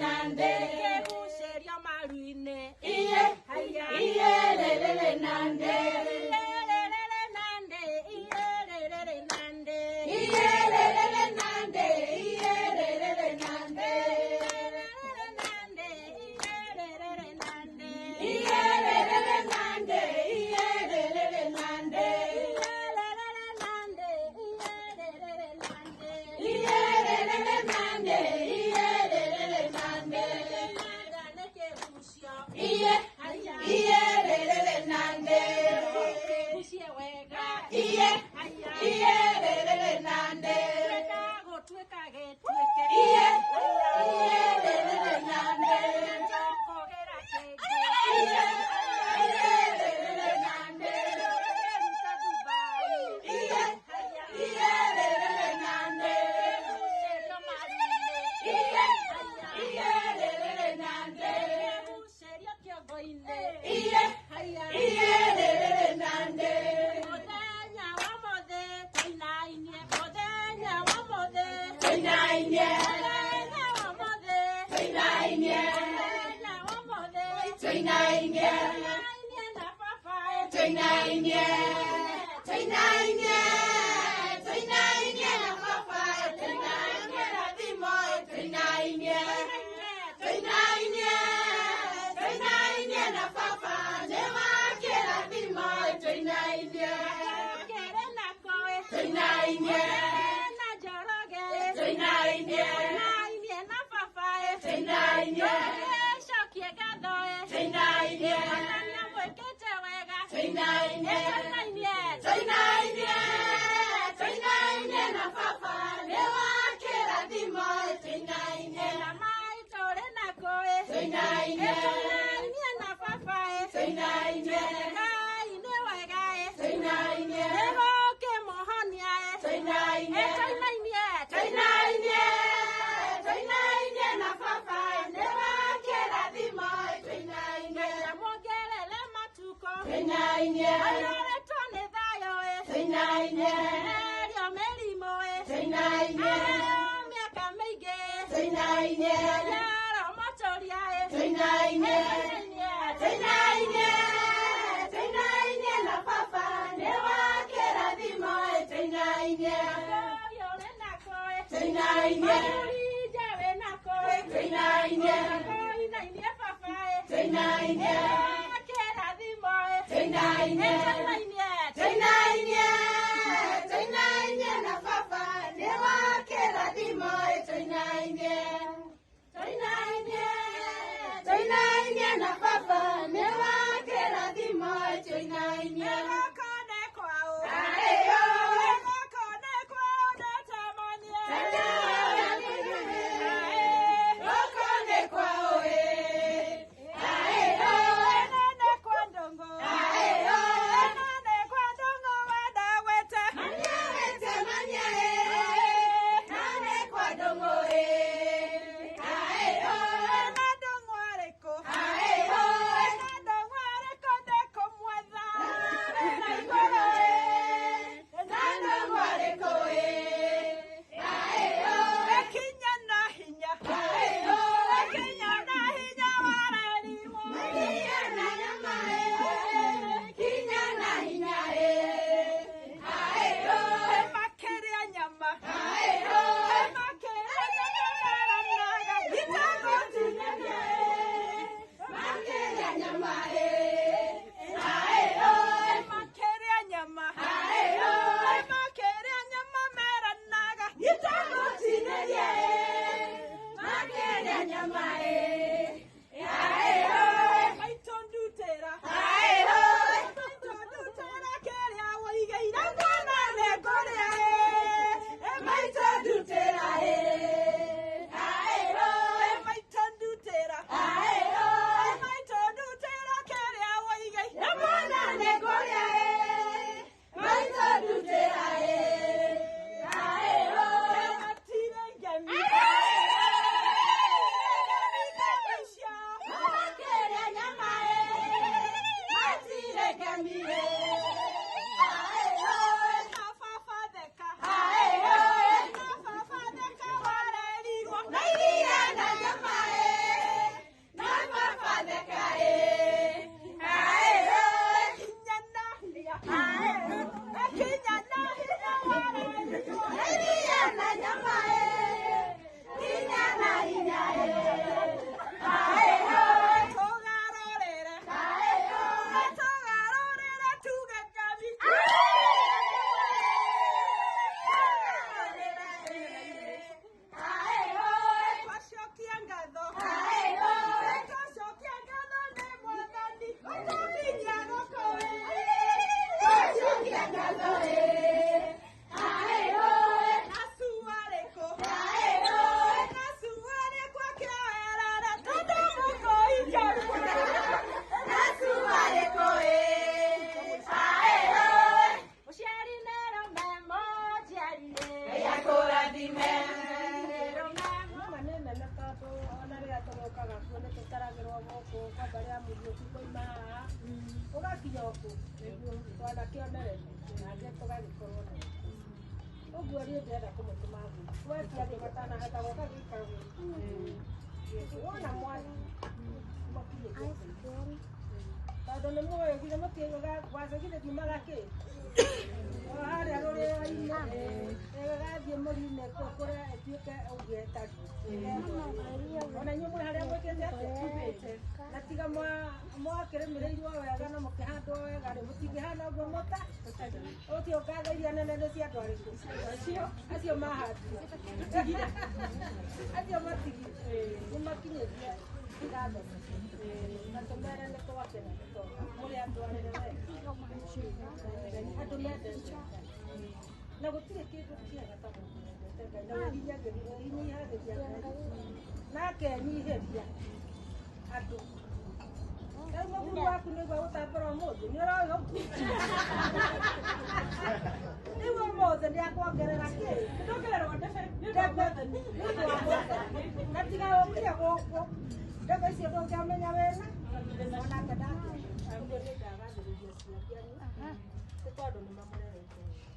nande. Kĩgucĩrio maru-inĩ. Iye, Haiya. iye lelele nande. Iye lelele nande, iye lelele nande. Iye lelele nande, iye lelele nande. Lelele nande, iye lelele nande. Iye lelele nande, iye lelele nande. Iye lelele nande, iye lelele nande. Iye lelele nande, iye lelele nande. Nanga nĩ kĩgucio. Iye, Haiya. iye lelele nande. Kĩgucie wega. Iye, Haiya. iye lelele nande. Twenda gũtuĩka gĩtuĩke. Iye, Haiya. iye lelele nande. Tũkũgĩra kĩngĩ. Iye, iye lelele nande. Tũkĩruta Dubai. Iye, Haiya. iye lelele nande. Kĩgucĩrio maru-inĩ. Iye, Haiya. iye lelele nande. Kĩgucĩrio kĩongo-inĩ. Iye, Haiya. iye lelele nande. Mũthenya wa mũthĩ tũinainie, mũthenya wa mũthĩ. Tũinainie, Mũthenya wa mũthĩ. tũinainie, Mũthenya wa mũthĩ. tũinainie, Tũinainie na baba. tũinainie, tũinainie, tũinainie na baba, tũinainie na thimo, tũinainie, tũinainie, tũinainie na baba, nĩ wakĩrathimo, tũinainie, Kere na koe. tũinainie, Na Njoroge. tũinainie, Tũinainie na baba. tũinainie, Cokie ngatho. tũinainie, Ona nĩamwĩkĩte wega. tũinainie. Tũinainie. Tũinainie, tũinainie na baba, nĩ wakĩrathimo, tũinainie, Na maitũ ũrĩ na koe. tũinainie, Tũinainie na baba. tũinainie, Ngai nĩ wega. tũinainie, Nĩgũkĩmũhonia. tũinainie, Tũinainie. tũinainie, tũinainie na baba, nĩ wakĩrathimo, tũinainie, Muongerere matukũ. tũinainie, Aiyũrĩtwo nĩ thayũ. tũinainie, Eherio mĩrimũ. tũinainie, Aheo mĩaka mĩingĩ. tũinainie, Yaromotũria. tũinainie. Tũinainie. Tũinainie, tũinainie na baba, nĩ wakĩrathimo, tũinainie, Ũyũ ũrĩ nako. tũinainie, Mũrija wĩ nako. tũinainie, Tũinainie baba. tũinainie, Kĩrathimo. tũinainie, Tũinainie. tũinainie, tũinainie na baba, nĩ wakĩrathimo, tũinainie, tũinainie, tũinainie na baba, nĩ wakĩrathimo, tũinainie. Gũkũ nĩ kwao. Aĩyo. Gũkũ nĩ kwao nĩtũmanie. Gũkũ nĩ kwao ĩ. Aĩyo. gũkũ kwa mbarĩ ya Mũriũki kũima haha ũgakinya ũkũ twanakĩonereria nake tũgagĩkorwo na ũguo niĩ ndĩrenda kũmũtũma gũkũ watia andũ matanahota gũka gĩikaro gĩkĩ wona mwana makinyĩtie tondũ nĩ mũĩ githĩ mũtiũgaga gwacĩ githĩ ndiumaga kĩ o harĩa rũrĩra-inĩ ĩgathiĩ mũri-inĩ kũrĩa ĩtuĩke ũguo ĩtariĩ ona inyuĩ mwĩ harĩa mwĩkĩte atĩa na tiga mwakĩrĩmĩrĩirwo wega na mũkĩhandwo wega rĩ mũtingĩhana ũguo mũta ũcio ngatho iria nene nĩ cia andũ arĩkũ acio mahandire acio matigire nĩ makinyĩrie ngatho na tũmere nĩ twakena nĩ tondũ mũrĩ andũ arĩre wega andũ mendete Ngai na gũtirĩ kĩndũ kĩega ta mũndũ wendete Ngai na wĩhinyagĩria Ngai na akenyihĩria andũ rĩu mũthuri waku nĩguo gũtambũra ũmũthĩ nĩ ũroĩ ũguo rĩu ũmũthĩ nĩ akuongerera kĩ Ndongererwo ndebe nĩ ũndũ wa Mwathani. nĩ ũndũ wa Mwathani na tiga ũkire gũkũ ndebe icio ndũngĩamenya wĩna onake ndangĩamenya ũguo nĩ ndagathĩrĩria aciari anyu nĩ tondũ nĩ mamũrerete wega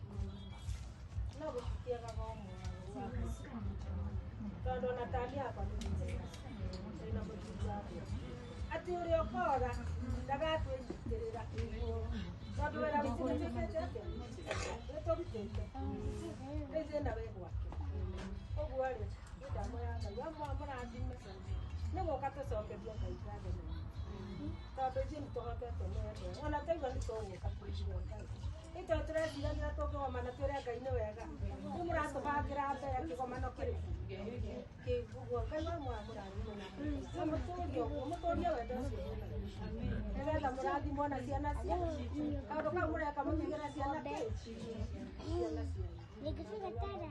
no gũtitiagaga o mwana tondũ ona tani yakwa nĩ mwega ndĩna mũthuri wakwa atĩ ũrĩa ũkora ndagatwĩnyitĩrĩra tondũ wĩra witũ nĩ twĩkĩte atĩa nĩ tũrutĩte rĩu thĩna wĩ gwake ũguo rĩ niĩ ndamoya Ngai amũrathime nĩ gũka tũcokerie Ngai ngatho nĩ tondũ ithuĩ nĩ tũhotete nĩ wendo ona twaigua nĩ tũgũka kũigua Ngai itũ tũreciragia tũngĩgomana twĩre Ngai nĩ wega rĩu mũratũbangĩra mbere kĩgomano kĩrĩkũ kĩguo Ngai wa mwamũrathime na mũtũrie ũguo mũtũrie wendo ũcio mwĩnaguo nĩgetha mũrathimwo na ciana cia kaũndũ kau mũreka mũtigĩre ciana kĩ ciana cianyu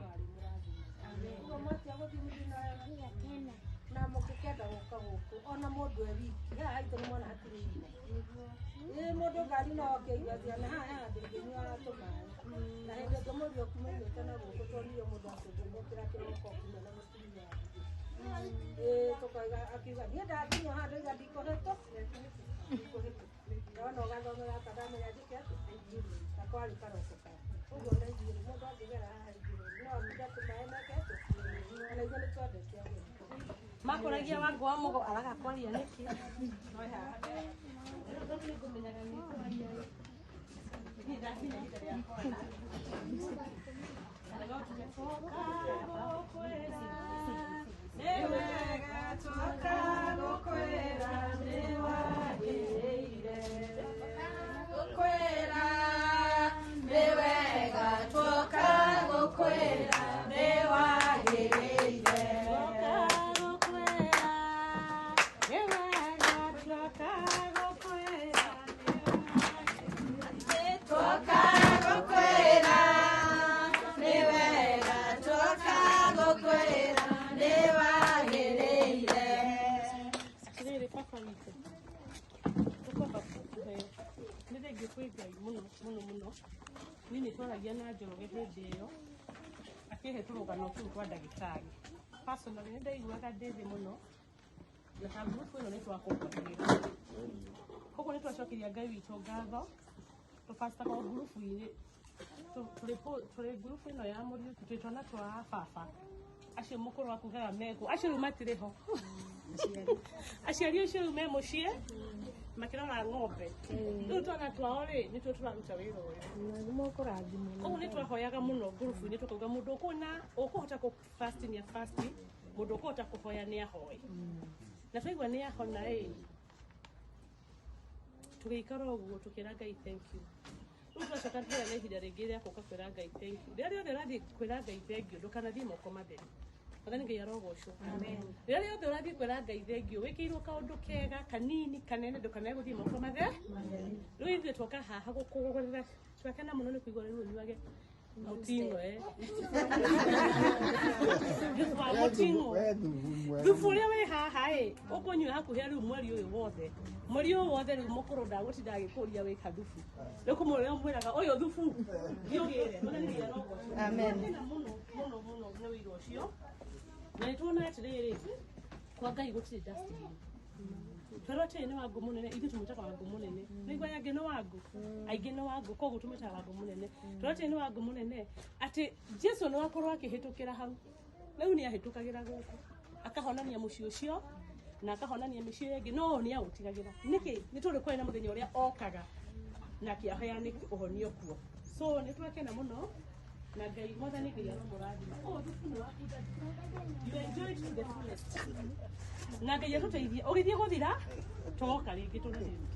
ũguo mwatia gũthiĩ mũthiĩ na wega na mũngĩkenda gũka gũkũ ona mũndũ e wiki haha haitũ nĩ mwana hatirĩ irima ĩ mũndũ ngari no oke aigua ciana haha he handũ ingĩnyuaga tũmaĩ na hĩndĩ ĩngĩ Mũriũki maumĩte na gũkũ tuonire mũndũ akĩthũmũkĩra kĩroko kinya na mũtumia wake ĩ tũkauga akiuga niĩ ndakinya handũ iga ndikũhĩtũ ndikũhĩtũ ndona ũgathomera aka ndamenya njĩke atĩa na kwarĩ karoko kaya ũguo na ithuĩ rĩ mũndũ angĩgera haha ithuĩ no aruge tũmaĩ meke atĩa ona ithuĩ nĩ twendete ageni Makũragia Wangũ wa Mũgo araga kwaria nĩkĩ nĩ wega twoka gũkwĩra nĩ wagĩrĩire Gũkwĩra nĩ wega twoka gũkwĩra nĩ wagĩrĩire Twoka gũkwĩra nĩ wega twoka gũkwĩra Twoka gũkwĩra nĩ wega twoka gũkwĩra nĩ wagĩrĩire Atĩrĩrĩ baba witũ tũkwamba kũhe nĩ thengiũ kwĩ Ngai mũno mũno mũno niĩ nĩ twaragia na Njoroge hĩndĩ ĩyo akĩhe tũrũgano tũu twa ndagĩtarĩ personally nĩ ndaiguaga ndĩ thĩ mũno na ta ngurubu ĩno nĩ twakũmbanĩra koguo nĩ twacokeria Ngai witũ ngatho tũbastaga o ngurubu-inĩ tũrĩ ngurubu ĩno ya Mũriũki twĩ twana twa baba acio mũkũrũ akugaga mekũ acio rĩu matirĩ ho aciari acio rĩu me mũciĩ makĩrora ng'ombe rĩu twana twao rĩ nĩtuo tũraruta wĩra ũyũ koguo nĩ twahoyaga mũno ngurubu-inĩ tũkauga mũndũ ũkuona ũkũhota kũ fast nĩ fast mũndũ ũkũhota kũhoya nĩ ahoe na twaigua nĩ ahona ĩ tũgĩikara ũguo tũkĩra Ngai thank you rĩu twacoka tũheana ihinda rĩngĩ rĩa gũka kwĩra Ngai thank you rĩrĩa rĩothe ũrathiĩ kwĩra Ngai thank you ndũkanathiĩ moko matheri Mwathani Ngai arogocwo rĩrĩa rĩothe ũrathiĩ kwĩra Ngai thank you wĩkĩirwo kaũndũ kega kanini kanene ndũkanae gũthiĩ moko matheri rĩu ithuĩ twoka haha gũkũgũrĩra twakena mũno nĩ kũigua rĩu ũnyuage mũting'o eh thubu wa mũting'o thubu ũrĩa wĩ haha ĩ ũkũnyua hakuhĩ rĩu mweri ũyũ wothe mweri ũyũ wothe rĩu mũkũrũ ndagũtinda agĩkũria wĩka thubu rĩu kũmũrĩa ũmwĩraga ũyũ thubu thiĩ ũgĩre Mwathani Ngai arogocwo Twakena mũno mũno mũno nĩ wĩra ũcio na nĩ tuona atĩrĩrĩ kwa Ngai gũtirĩ dustbin Twerwo atĩ nĩ Wangũ mũnene, ithuĩ tũmwĩtaga Wangũ mũnene. Nĩguo aya angĩ nĩ Wangũ, aingĩ nĩ Wangũ, koguo tũmwĩtaga Wangũ mũnene. Twerwo atĩ nĩ Wangũ mũnene, atĩ Jesu nĩ wakorwo akĩhĩtũkĩra hau. Rĩu nĩ ahĩtũkagĩra gũkũ, akahonania mũciĩ ũcio na akahonania mĩciĩ ĩyo ĩngĩ, no ũyũ nĩ aũtigagĩra. Nĩkĩ? Nĩ tondũ kwarĩ na mũthenya ũrĩa okaga na akĩheana ũhonio kuo. So nĩ twakena mũno na Ngai, Mwathani Ngai aromũrathima. Oh, thubu nĩ waku daddy. You enjoy it to the fullest. Na Ngai atũteithie. Ũgĩthiĩ gũthira, tũgoka rĩngĩ tũrĩ rĩngĩ.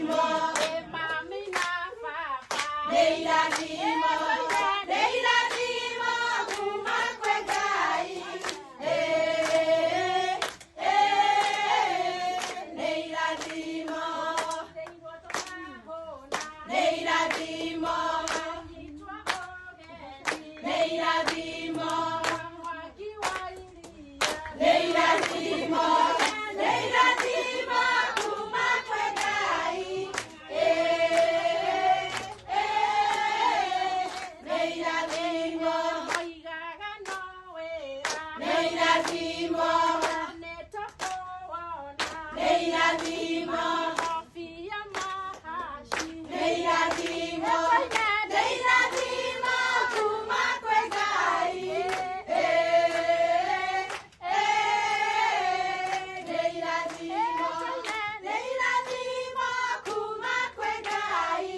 irathimo. Mami na baba. Nĩ irathimo, nĩ irathimo kuma kwĩ Ngai. Eh, eh, nĩ irathimo. Tũteirwo tũkahũna. Nĩ irathimo, Nyitwo ũgeni. nĩ irathimo, Mwaki wa iria. nĩ irathimo, nĩ irathimo kuma kwĩ Ngai. Eh, eh, nĩ irathimo, Moigaga no wĩra. nĩ irathimo, Nĩtũkũwona. nĩ irathimo, Kobia mahaci. nĩ irathimo, nĩ irathimo kuma kwĩ Ngai. Eh, eh, nĩ irathimo, nĩ irathimo kuma kwĩ Ngai.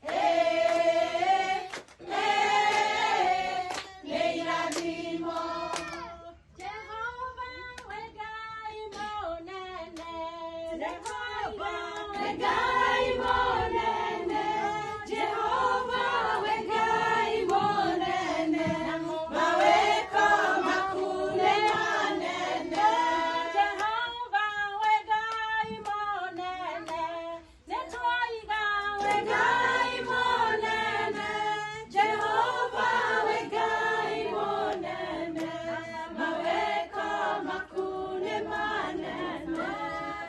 Eh, eh, nĩ irathimo. Jehova we Ngai mũnene. Jehova we Ngai mũnene, Jehova we Ngai mũnene, mawĩko maku nĩ manene. Jehova we Ngai mũnene. Nĩtwoiga We Ngai mũnene, Jehova we Ngai mũnene, mawĩko maku nĩ manene.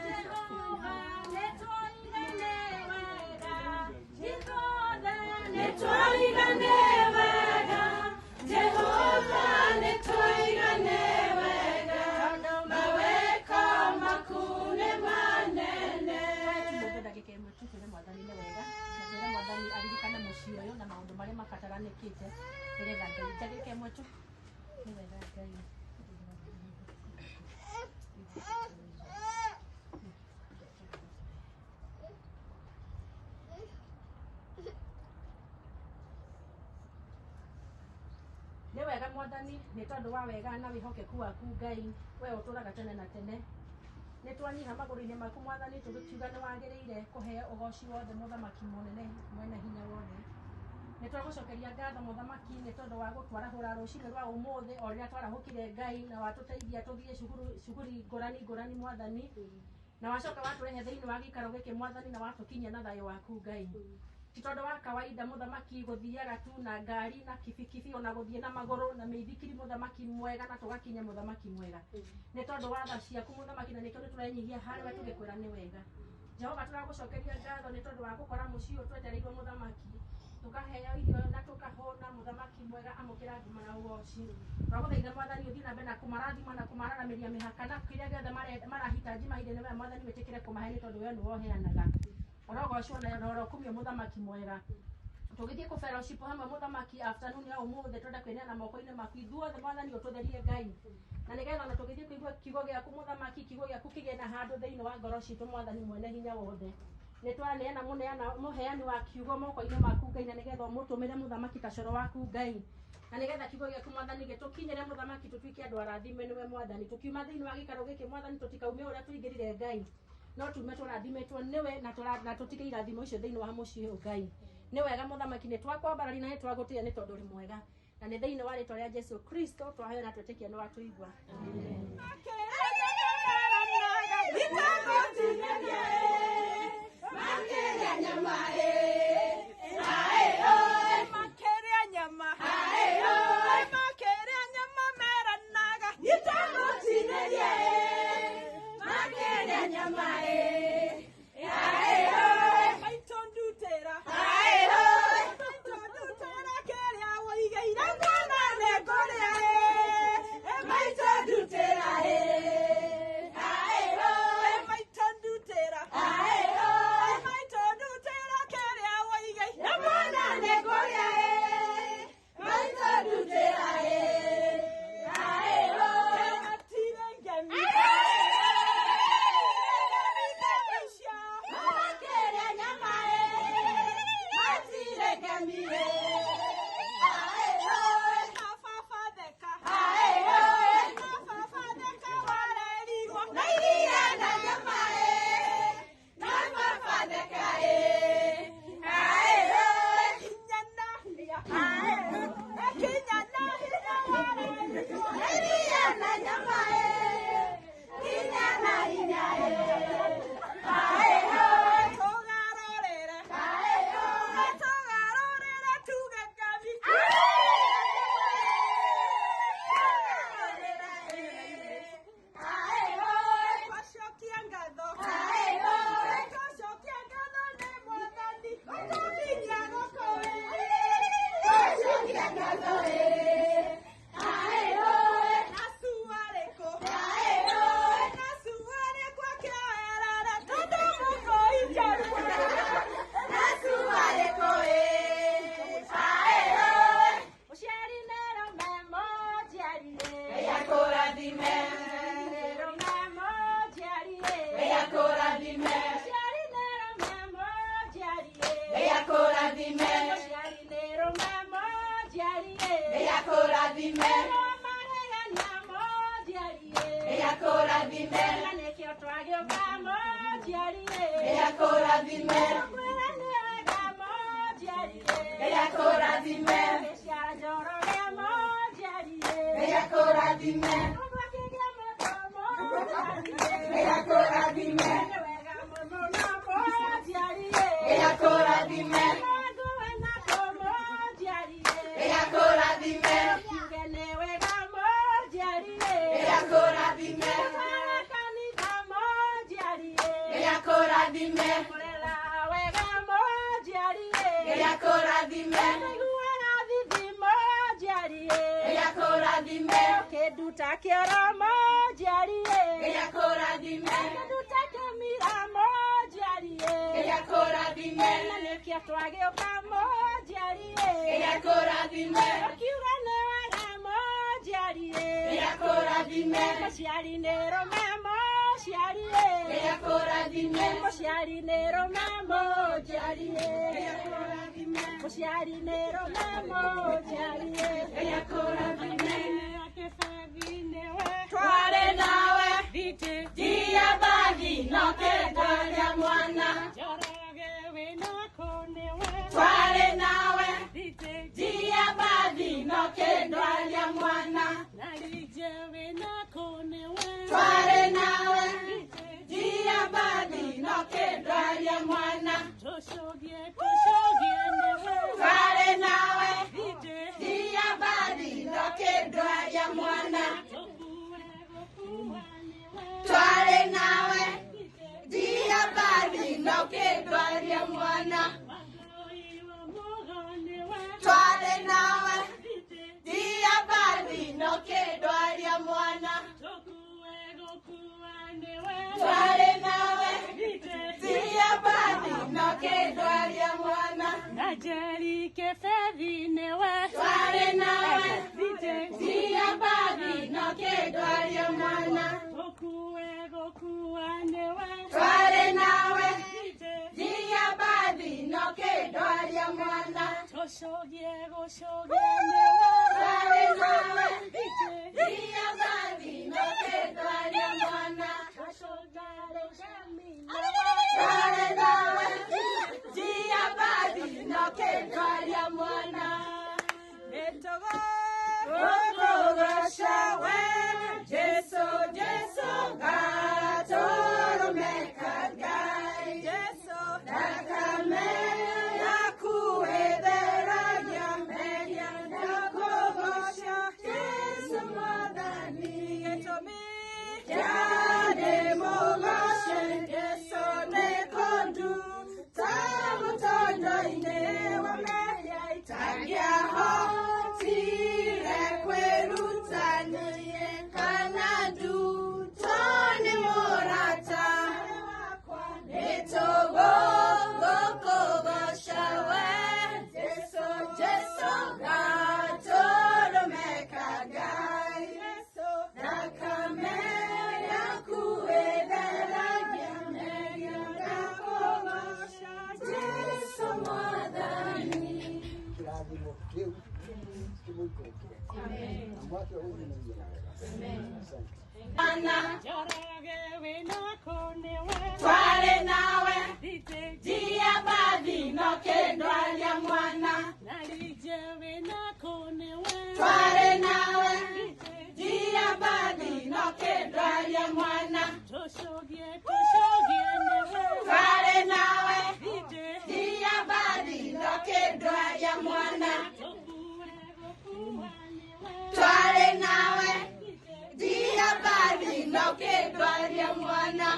Jehova nĩtwoiga nĩ wega. Ithuothe Nĩtwoiga nĩ wega, Jehova nĩtwoiga nĩ wega, mawĩko maku nĩ manene. Tũmũthĩ ndagĩka ĩmwe tu twĩre mwathani nĩ wega na twĩre mwathani aririkane mũciĩ ũyũ na maũndũ marĩa mabataranĩkĩte nĩgetha Ngai ndagĩka ĩmwe tu nĩ wega Ngai. Nĩ wega mwathani nĩ tondũ wa wega na wĩhokeku waku Ngai we ũtũraga tene na tene nĩ twanyiha magũrũ-inĩ maku mwathani tũgĩkiuga nĩ wagĩrĩire kũheo ũgoci wothe mũthamaki mũnene mwene hinya wothe nĩ twagũcokeria ngatho mũthamaki nĩ tondũ wa gũtwarahũra rũcinĩ rwa ũmũthĩ o rĩrĩa twarahũkire Ngai na watũteithia tũthiĩ cuguri ngũrani ngũrani mwathani na wacoka watũrehe thĩinĩ wa gĩikaro gĩkĩ mwathani na watũkinyia na thayũ waku Ngai ti tondũ wa kawaida mũthamaki gũthiaga tu na ngari na kibikibi ona gũthiĩ na magũrũ na mĩithikiri mũthamaki mwega na tũgakinya mũthamaki mwega nĩ tondũ wa tha ciaku mũthamaki na nĩkĩo nĩ tũrenyihia harĩ we tũgĩkwĩra nĩ wega Jehova tũragũcokeria ngatho nĩ tondũ wa gũkora mũciĩ ũyũ twetereirwo mũthamaki tũkaheo irio na tũkahũna mũthamaki mwega amũkĩra nguma na ũgoci twagũthaitha mwathani ũthiĩ na mbere na kũmarathima na kũmararamĩria mĩhaka na kĩrĩa gĩothe marahitaji mahinda-inĩ maya mwathani wĩtĩkĩre kũmahe nĩ tondũ we nĩwe ũheanaga ũrogocwo na ũrokumio mũthamaki mwega tũgĩthiĩ kũ fellowship hamwe mũthamaki afternoon ya ũmũthĩ twenda kwĩneana moko-inĩ maku ithuothe mwathani ũtũtherie Ngai na nĩgetha ona tũgĩthiĩ kũigua kiugo gĩaku mũthamaki kiugo gĩaku kĩgĩe na handũ thĩinĩ wa ngoro citũ mwathani mwene hinya wothe nĩ twaneana mũneana mũheani wa kiugo moko-inĩ maku Ngai na nĩgetha ũmũtũmĩre mũthamaki ta coro waku Ngai na nĩgetha kiugo gĩaku mwathani gĩtũkinyĩre mũthamaki tũtuĩke andũ arathime nĩwe mwathani tũkiuma thĩinĩ wa gĩikaro gĩkĩ mwathani tũtikaume ũrĩa tũingĩrire Ngai no tume tũrathimĩtwo nĩwe na na tũtige irathimo icio thĩinĩ wa mũciĩ ũyũ Ngai nĩ wega mũthamaki nĩ twakwambarari na nĩ twagũtĩĩa nĩ tondũ ũrĩ mwega na nĩ thĩinĩ wa rĩtwa rĩa Jesu Kristo twahoya na twĩtĩkia nĩ watũigua. Makĩrĩa nyama, makĩrĩa nyama meranaga itagũtinĩria makĩrĩa nyama maitũ ndutĩra maitũ ndutĩra kĩrĩa wũigĩire mwana nĩngũrĩa maitũ ndutĩra maitũ ndutĩra maitũ ndutĩra. akũrathime. Na nĩkĩo twagĩũka mũnjiari ĩ. Ngai akũrathime. Kwĩra nĩ wega mũnjiari ĩ. Ngai akũrathime. Gĩciara Njoroge mũnjiari ĩ. Ngai akũrathime. Ũguo akĩgĩa mũndũ mũnjiari ĩ. Ngai akũrathime. Nĩ wega mũno mũnjiari ĩ. Ngai akũrathime. Nguwe nako mũnjiari ĩ. Ngai akũrathime. Kiuge nĩ wega mũnjiari ĩ. Ngai akũrathime. Tware kanitha mũnjiari ĩ. Ngai akũrathime. Kũrera wega mũnjiari ĩ. Ngai akũrathime. Ndaiguaga thithi mũnjiari ĩ. Ngai akũrathime. Kĩnduta kĩoro mũnjiari ĩ. Ngai akũrathime. Kĩnduta kĩmira mũnjiari ĩ. Ngai akũrathime. Na nĩkĩo twagĩũka mũnjiari ĩ. Ngai akũrathime. Ũkiuga nĩ wega mũnjiari ĩ. Ngai akũrathime. Mũciari nĩ rũme mũciari ĩ. Ngai akũrathime. Mũciari nĩ rũme mũnjiari ĩ. Ngai akũrathime. Mũciari nĩ rũme mũnjiari ĩ. Ngai akũrathime. Tware Tware nawe njia bathi no kĩndwaria mwana. Tware nawe njia bathi no kĩndwaria mwana. Tware nawe njia bathi no kĩndwaria mwana. Tware nawe njia bathi no kĩndwaria mwana. Tware nawe njia bathi no kĩndwaria mwana. Tware nawe njia bathi no kĩndwaria mwana. Tware nawe njia bathi no kĩndwaria mwana. Tware nawe njia bathi no kĩndwaria mwana. Tware nawe njia bathi no kĩndwaria mwana. Tware nawe njia bathi no kĩndwaria mwana. Tware nawe njia bathi no kĩndwaria mwana. Gũkũgoca we Jesu, Jesu gatũrũmeka Ngai. Thakame yaku ĩtheragia mehia, ndakũgoca Jesu Mwathani. Gĩtũmi kĩa ndĩmũgoce Jesu nĩ kũnduta mũtondo-inĩ wa mehia itangĩahotire kwĩruta niĩ kana ndutwo nĩ mũrata. Nĩtũgũkũgoca we Jesu, Jesu gatũrũmeka Ngai. Thakame yaku ĩtheragia mehia, ndakũgoca Jesu Mwathani. Kĩrathimo kĩu kĩmũikũrũkĩre na mwake ũthiĩ na wega. Asante. Mwana. Tware nawe njia bathi no kĩndwaria mwana. Tware nawe njia bathi no kĩndwaria mwana. Tware nawe njia bathi no kĩndwaria mwana. Tware nawe njia bathi no kĩndwaria mwana.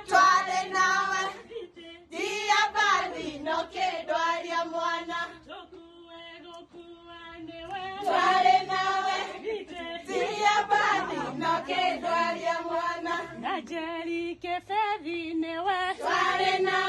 Tware nawe njia bathi no kĩndwaria mwana. Tware nawe njia bathi no kĩndwaria mwana. Tware nawe